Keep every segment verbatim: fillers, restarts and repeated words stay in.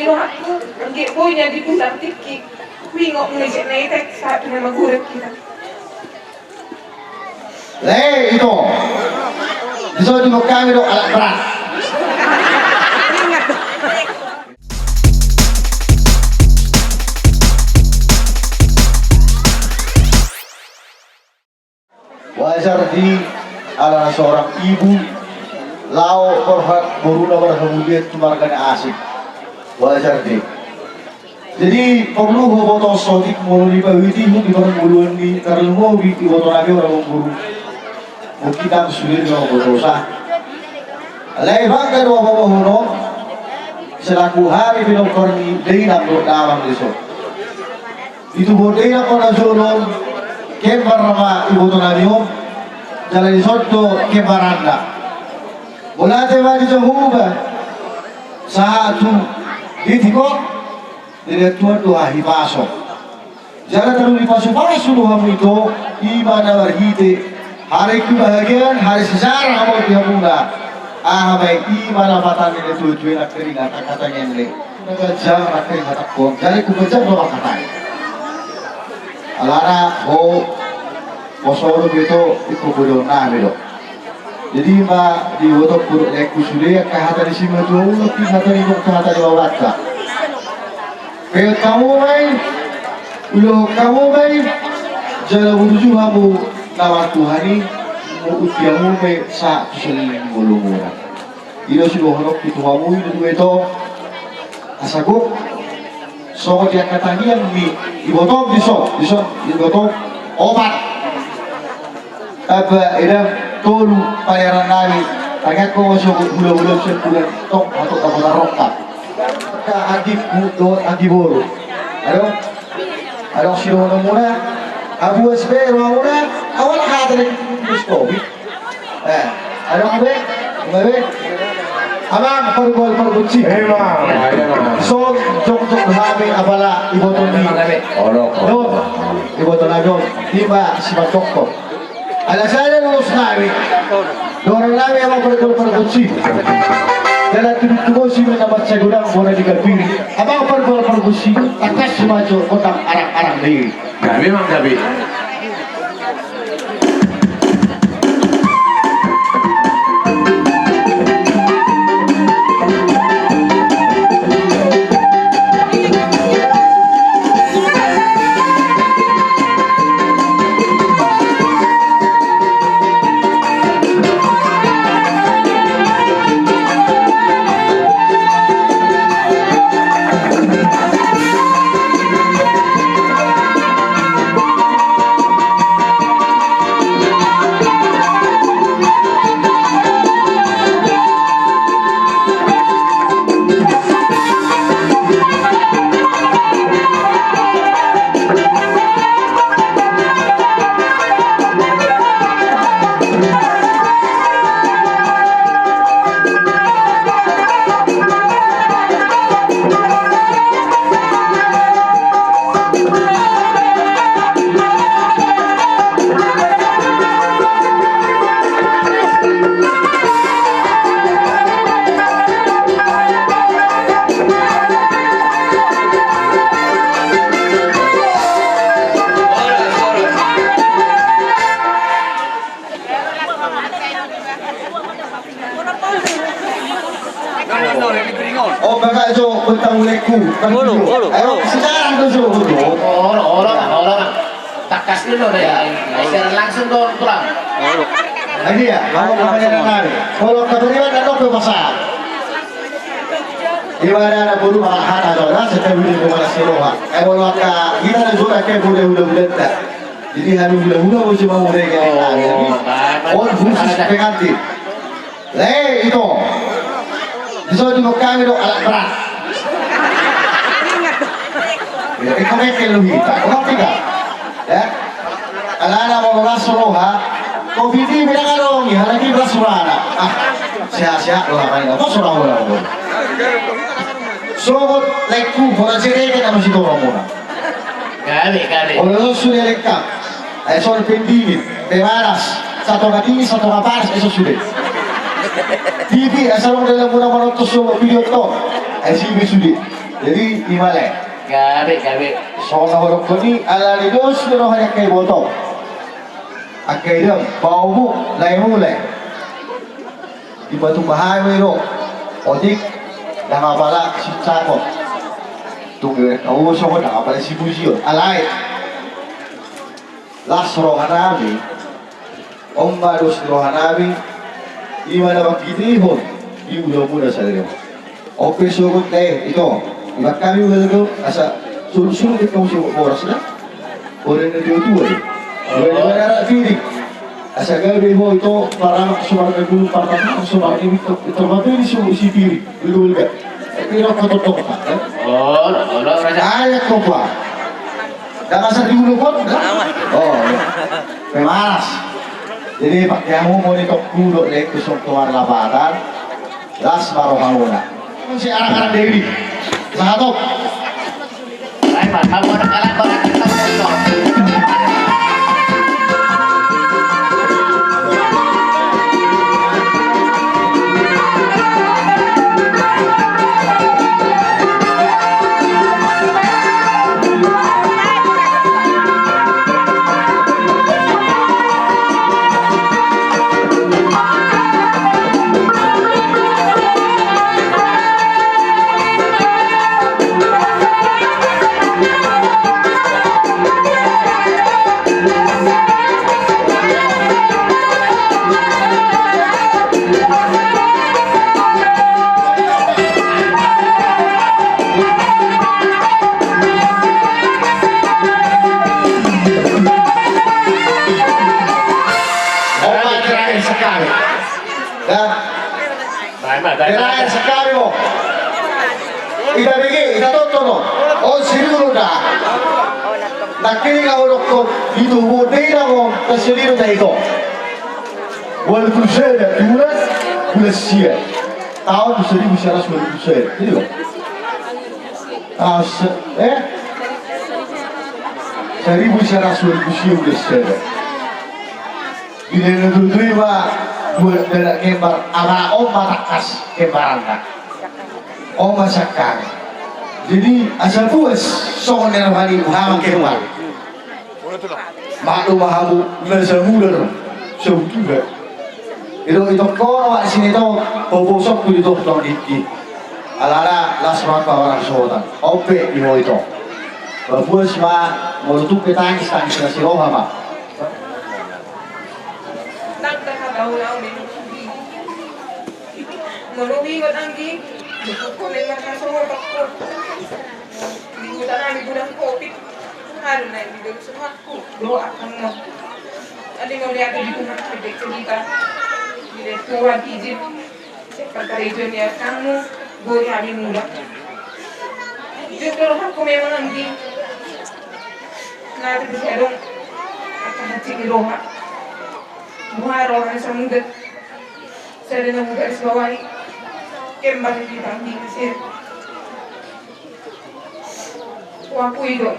Rohangku, anggiat boi na di pulang tingki, huingot mangejek na i, tek, sahat tu na magurek hita. Lae, ito. Dison didok hami do alat berat. Wajar di alana seorang ibu laho borhat boruna marhamulian tu marga na asing. Wajar di. Jadi porlu huboto sotik molo dipahitihon di parngoluon ni tarlumobi iboto nami on, amangboru. Mungkin nang sude do botosa. Alai bangga do ahu paboahon on, selaku hami pinompar ni dainang dohot damang dison. Ditubuhon dainang on na jolo on, kembar ma iboto nami on, jala dison do kembaranna. Mauliate ma di Jahowa, sahat tu di tingki on, dilehon Tuhan do hahipason. Jala tarlumobi pasupasu do hamu ito, i ma na marhite ari kebahagiaan, ari sejarah ma di hamuna. Aha ma i? I ma na patanna ni na tuatua i nangkaning, angka tangiang ni na ganjang nangkaning hatangkon, jadi huganjang do angka tangiang. Alana ho, poso do ito, ingkon bodoon nami do. Jadi ma diboto hudok laengku sude angka hata ni simatua, ulaon hata ni, hata ni babanta. Pehot hamu ma i, ulaon hamu ma i, jala burju hamu na martuhan i, mauti hamu ma i sahat tu saleleng ni ngolumuna. I do sidohononku tu hamu i, tu ito, asa gok songon i angka tangiang ni ibotom dison, dison ibotom opat. Apa, eda, tolu panearan nami. Tangiangkon ma songon hulahula sian bulan tong, hatop dapotan rongkap. Angka anggi dohot anggi boru. Adong, adong sidohononmuna, abu S B rohamuna, awal hata dari Jokowi. Eh, adong be, be. Amang pargual pargonsi. Emang, emang. Dison jongjong hami apala iboto ni. Olo, olo. Iboto na dison, i ma simandokkon. Ala sada ulos nami. Dohonon nami amang pargual pargonsi. Jala tudutudu si ma na mansai godang bona di gambiri. Amang pargual pargonsi, tangkas ma jo gondang arang-arang ni. Gabe, Mang, gabe. O, baga jo bentang ulekku. Olo, olo, olo. Ayo, sekarang tuh suruh. Olo, olo, olo. Tangkas dulu deh. Ya. Siaran langsung dong, pulang. Olo. Lagi ya, mau apa yang nari? Kalau keterima dan dok pasal. Ibadah anak bulu malah hata dong, lah, setiap bulu malah siroha. Eh, kalau angka, kita ada juga kayak bulu-bulu. Jadi, hami hulahula muse manguleke. Oh, nami. Kan, on khusus pengantin. Lae, ito. Dison didok hami do alat berat. Ya, ingkon mengkel do hita. Orang tiga. Ya. Alana molo las roha, kopi di beda kadongi, halak i las rohana. Ah, sehat-sehat roha, apa so roha, roha. Sogot laengku, bola jereke nama si toromona. Kali, kali. Olo, sudah lengkap. Ai, soal pendingin, pemanas, satonga dingin, satonga panas, ai, so sude. T V, ai, salong dalam muna manonton so video to. Ai, si be sude. Jadi ima lae. Gabe, gabe. Songon na hudokkon i, ala ni dos ni roha ni angka iboto, angka idam, paubuk, lae mule. Dipatupa hami do otik, ndang apala sinsakon. Tung ibereng hamu songon ndang apala sipujion. Alai las rohanami, on ma dos ni rohanami, ima na mangkitihon di ulaonmuna sadari on. On pe sogot, eh, ito, iba hami ulaon do, asa sulut-sulut do hamu siboras na. Orang na tua-tua do. Iba, iba na anak piring. Asa gabe ho ito, paranak sumarna gulu, paranak sumarna gulu, ito, ito, tapi di sulut si piring. Dulu, dulu, kan? Tapi rokok totong, kan? Oh, rasa. Ayat kau, Pak. Dah kasar di ulu, Pak? Oh, iya. Pemalas. Jadi, Pak, yang mau monitor kudo, lek, kusung tuan lapatan. Las ma rohamuna. Si anak-anak Dewi. Satu. Obat terakhir sekali. Dah. Terakhir sekali, Bo. Ita bege, ita tonton, Bo. On siribu da. Nangkining na hudokkon, itu bo de na, Bo, tasiribu da ito. Ualu pulu sada, bulan, bulan sia. Taon saribu sia ratus ualu pulu sada. Iya. Ah, se-, eh? Saribu sia ratus ualu pulu sia, bulan sada. Di na tutu iba, buat danak kembar, ama on ma tangkas kembaranna. On ma sangkang. Jadi, asa puas, songon na roha ni buha ma kembar. Maduma hamu, na samuda do, sabutuha. Ito, ito kono, wak sini to, pobosok tu ito, tong diki. Alana, las roha ma marhasohotan. On pe, ito, ito. Ba puas ma, molo tung pe tangis, tangis na siroha ma. Ndang tahatahon au be. Molo huingot anggi, huhut ho leleng marhasohotan ho. Di huta nami godang covid. Haru na i di dalam sematku. Doa kamu. Adi mau lihat di rumah, di cerita. Di Tuhan izin. Parkarejo ni angka, boi hami mulak. Jujur rohangku memang anggi. Nga tu bisa dong. Angka hansit ni roha. Buha roha na samuda. Sada na muda es bawai. Kembar di tanggi mesir. Huakui do.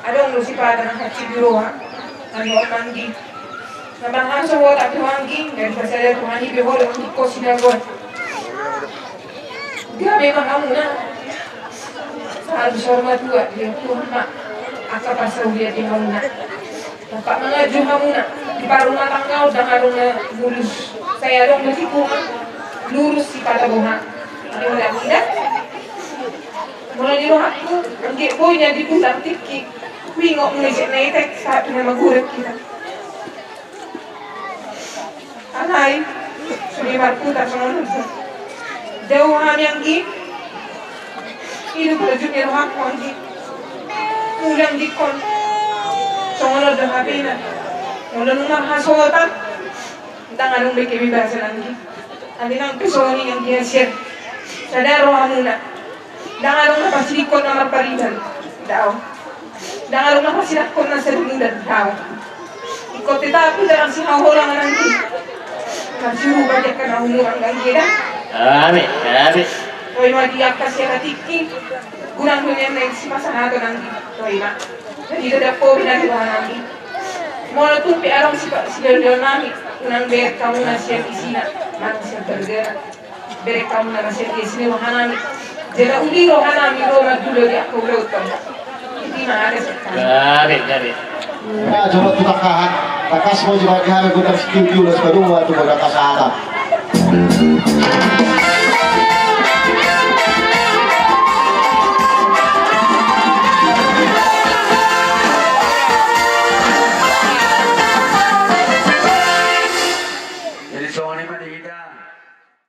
Adong do sipata na hansit ni roha. Anu, anggi. Na marhasohotan pe ho anggi, nga dipasada Tuhan i pe ho dohot anggi, ho sinagoan. Gabe ma hamuna. Sahat tu saur matua, di Tuhan ma. Angka parsaulian di hamuna. Tampak mangajo hamuna, di parumatanggaon ndang adong na mulus. Sai adong do tikungan, lurus sipata boha. Di mula-mula. Molo di rohangku, anggi boi nian di bulan tingki. Huingot muna sian na ita, sahat tu na magurek hita. Alai, sude marputar songon on. Dao hami anggi. I do parjut ni rohangku anggi. Ulang dikon. Songon on do hapena. Molo nunga marhasohotan. Ndang adong be kebebasan anggi. Andi nang pe songon i anggi hasian. Sada rohamuna. Ndang adong na pasidingkon na marpariban. Dao. Ndang adong na pasidangkon na sadomudan. Dao. Ingkon tetap hita marsihaholongan anggi. Marsiurupan di angka na umur anggi da. Amin. Amin. Roha ma di angka sian na tingki. Godang do nian na sipasahaton anggi. Roha ma. Jadi tetap ho bina di roha nami. Molo tung pe adong sipa-, sidol-dol nami. Unang bereng hamu na sian isina. Manang sian bergera. Berek hamu na masiak i, sini rohanami. Jala uli rohanami ro mandulo di angka ulaonta. Iti ma ada sekarang. Gabe, gabe. Nah, coba tu tangkasan. Tangkas mau coba di hami putar studio, las padua tu pada kasata.